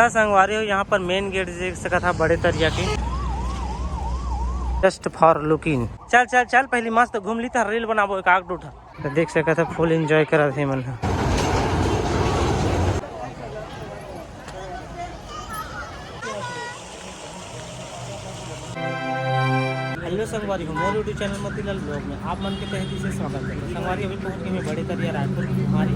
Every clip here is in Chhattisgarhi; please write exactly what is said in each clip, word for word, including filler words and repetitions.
त संगवारी हो, यहाँ पर मेन गेट देख सकत हा बड़े तरिया के, जस्ट फॉर लुकिंग। चल चल चल, पहली मस्त घूम ली, त रील बनाबो एक आग दूठा। त देख सकत हा, फुल एंजॉय करत हे मन ह। हेलो संगवारी हो, मोर YouTube चैनल मोतीलाल ब्लॉग में आप मन के तहे दिल से स्वागत है। संगवारी, अभी पहुंच गए मैं बड़े तरिया रायपुर की कुम्हारी।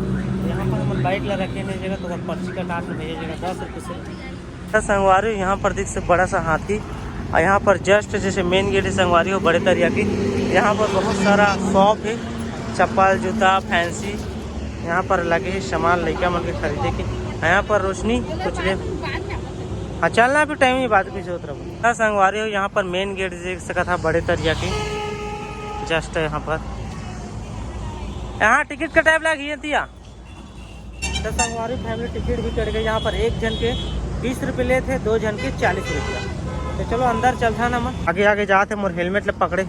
यहाँ पर हमन बाइक ला रखे नहीं जगह, तो ओकर पर्ची कटात में भैया जगह दस रुपये से। तो संगवारी, यहाँ पर देख से बड़ा सा हाथी, और यहाँ पर जस्ट जैसे मेन गेट है संगवारी हो बड़े तरिया की, यहाँ पर बहुत सारा शॉप है, चप्पल, जूता, फैंसी, यहाँ पर लगे है सामान लइका मन के खरीदे के। यहाँ पर रोशनी कुछ ले, हाँ, चलना फिर टाइम ही बात कुछ होत रहो। हाँ संगवारी हो, यहाँ पर मेन गेट देख सकत हा बड़े तरिया के, जस्ट यहाँ पर, यहाँ टिकट का टाइम लागी है तिया। तो संगवारी फैमिली टिकट भी कट गई। यहाँ पर एक जन के बीस रुपये लेते, दो जन के चालीस रुपया। तो चलो अंदर चलता ना, मन आगे आगे जाते, मोर हेलमेट ले पकड़े।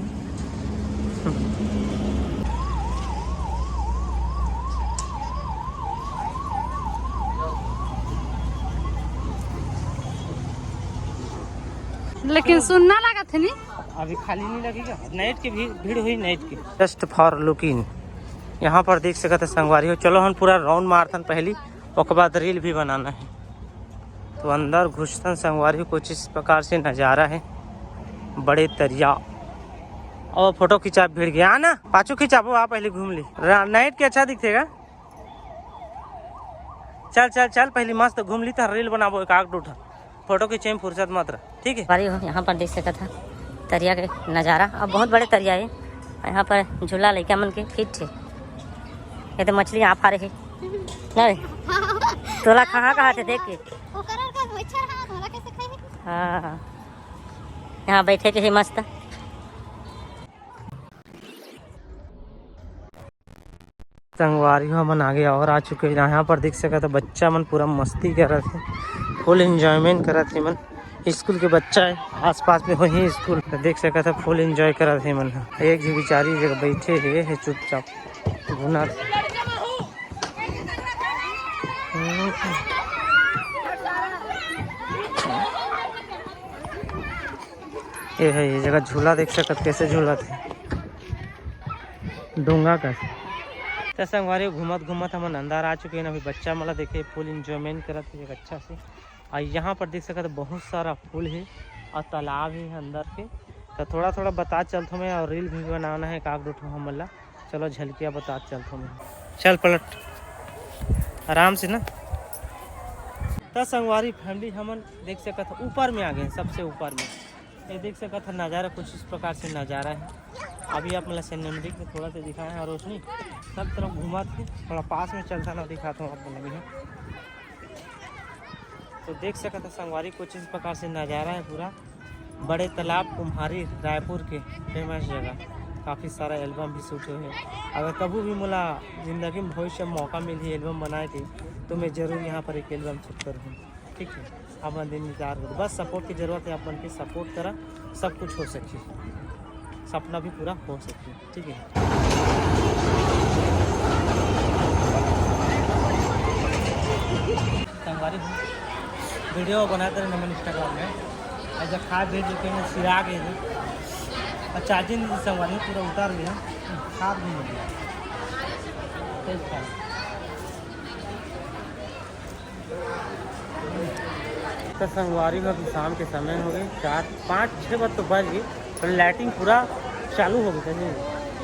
लेकिन सुन्ना लागत है नी। अभी खाली नहीं लगेगा, नाइट की भीड़, भीड़ हुई नाइट की। जस्ट फॉर लुकिंग, यहाँ पर देख सकत है संगवारी हो। चलो हम पूरा राउंड मारथन पहली, ओकर बाद रील भी बनाना है। तो अंदर घुसथन संगवारी हो, कुछ इस प्रकार से नज़ारा है बड़े तरिया। और फोटो खिंचा, भीड़ गया ना, पाछू खिंचाबो, आप पहले घूम ली। रा-, नाइट के अच्छा दिखेगा। चल चल चल, पहली मस्त घूम ली, त रील बनाबो एक आग दूठा। फोटो खींचे में फुर्सत मत रह, ठीक है। भारी हो, यहाँ पर देख सकत हा तरिया के नज़ारा, अब बहुत बड़े तरिया है। यहाँ पर झूला लइका मन के फिट है। ये तो मछली आप आ रही है। नहीं, तोला कहाँ कहाँ थे देख के? ओकर और का मच्छर हा, तोला कैसे खाई? हाँ, यहाँ बैठे के ही मस्त। संगवारी हो, हमन आगे और आ चुके हैं। यहाँ पर देख सकत हो, बच्चा मन पूरा मस्ती करत हे, फुल एंजॉयमेंट करत हे मन। स्कूल के बच्चा है, आसपास में वही स्कूल, तो देख सकत हो, फुल एंजॉय करत हे मन। एक झी बिचारी जगह बैठे हे, हे चुपचाप घुनत। ये है, ये जगह झूला देख सकत, कैसे झूलत हे। डोंगा कस। त संगवारी, घूमत घूमत हमन अंदर आ चुके हैं। अभी बच्चा मन ला देखे, फुल एंजॉयमेंट करत हे एक अच्छा से। और यहाँ पर देख सकत, बहुत सारा फूल है और तालाब है अंदर के। तो थोड़ा थोड़ा बता चलत हूँ मैं, और रील भी बनाना है एक आध दो ठो हमन ला। चलो, झलकिया बता चलत हूँ मैं। चल पलट, आराम से ना। त संगवारी फैमिली, हमन देख सकत हो ऊपर में आ गए, सबसे ऊपर में। ये देख सकत हो नज़ारा, कुछ इस प्रकार से नज़ारा है। अभी आप मतलब सिनेमेटिक में थोड़ा सा दिखाए हैं, रोशनी सब तरफ घुमा के थोड़ा पास में चलता ना, दिखाता हूँ आप लोग। तो देख सकत हो संगवारी, कुछ इस प्रकार से नज़ारा है पूरा बड़े तालाब कुम्हारी रायपुर के फेमस जगह। काफ़ी सारा एल्बम भी शूट हुए हैं। अगर कभी भी मोला जिंदगी में भविष्य में मौका मिलही एल्बम बनाए के, तो मैं ज़रूर यहाँ पर एक एल्बम शूट करूँ, ठीक है। आप मन इंतजार करो, बस सपोर्ट की ज़रूरत है, आप मन के सपोर्ट करा, सब कुछ हो सकती है, सपना भी पूरा हो सकती है। ठीक है। संगवारी हो, वीडियो बनाते रहे हमन इंस्टाग्राम में। ऐसा खा भेज देते हैं, सिरा गए थे। और चार्जिंग नहीं थी संगवारी, पूरा उतार लिया। खा भी नहीं लिया। तेज खा। तो संगवारी में अभी शाम के समय हो गए, चार, पाँच, छः बजे तो बज गए, पर लाइटिंग पूरा चालू हो गई।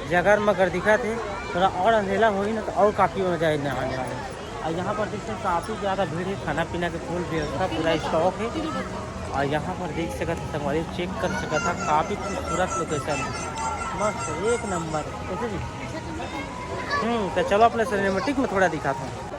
जगर मगर दिखा थे, थोड़ा और अंधेला होई ना, तो और काफ़ी मजा आए नहाने वाले। और यहाँ पर देख सकते, काफ़ी ज़्यादा भीड़ है, खाना पीना के फुल व्यवस्था, पूरा स्टॉक है। और यहाँ पर देख सकते हैं संगवारी, चेक कर सकते हैं, काफ़ी खूबसूरत लोकेशन है, मस्त, एक नंबर। कैसे जी? हम्म, तो चलो, अपने सिनेमेटिक में थोड़ा दिखाता हूँ।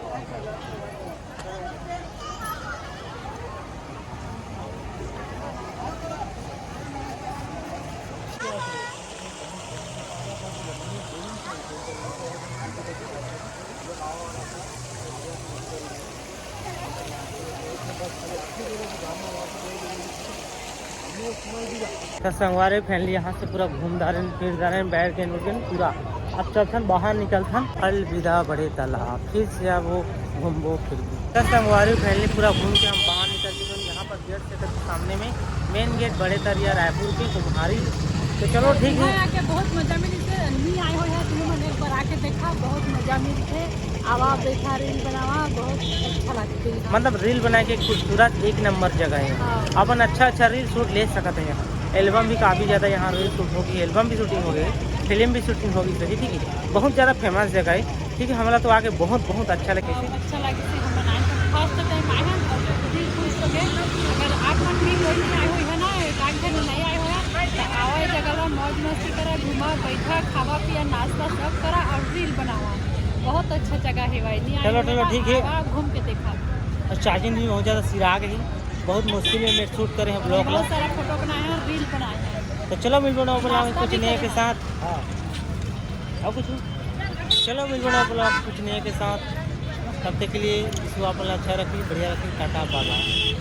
तो संगवारी फैमिली यहाँ से पूरा घूम डारेन, फिर डारेन, बैठ गए, उठ गए पूरा। अब चलथन बाहर, निकलथन अलविदा बड़े तालाब, फिर से अब वो घूमबो फिरबो। तो संगवारी फैमिली पूरा घूम के हम बाहर निकल मेन गेट बड़े तरिया रायपुर के कुम्हारी। तो चलो ठीक है। यहाँ आके बहुत मजा मिली से नहीं आए हो यहाँ तुम मन एक बार आके देखा बहुत मजा मिलते। आवा देखा रील बनावा बहुत अच्छा लगते। मतलब रील बनाए के खूबसूरत एक नंबर जगह है। हाँ। अपन अच्छा अच्छा रील शूट ले सकते हैं। एल्बम भी काफ़ी ज़्यादा यहाँ रील शूट होगी, एल्बम भी शूटिंग होगी, फिल्म भी शूटिंग होगी, सही ठीक है। बहुत ज़्यादा फेमस जगह है ठीक है। हमला तो आके बहुत बहुत अच्छा लगे। अच्छा लगे से हम बनाए तो फर्स्ट टाइम आए हैं और दिल खुश हो गए। अगर आप मन भी कोई नहीं आए हुए है ना, एक आध जन नहीं आए हुए हैं तो आवा ये जगह ला मौज मस्ती करा, घूमा बैठा, खावा पिया, नाश्ता सब करा और रील बनावा। बहुत अच्छा जगह है भाई, नहीं आए चलो, हुए चलो, ना, ठीक है। आवा घूम के देखा। और चार्जिंग भी बहुत ज़्यादा सिरा गई, बहुत मुश्किल में मैं शूट करे हैं ब्लॉग ला। बहुत सारा फोटो बनाए हैं, रील बनाए हैं। तो चलो मिलबो ना बोला नाश्ता कुछ भी नए करे के हैं। साथ। और कुछ चलो मिलबो ना बोला कुछ नए के साथ। तब तक के लिए ईश्वर आप अच्छा रखी, बढ़िया रखी, टाटा बाय बाय।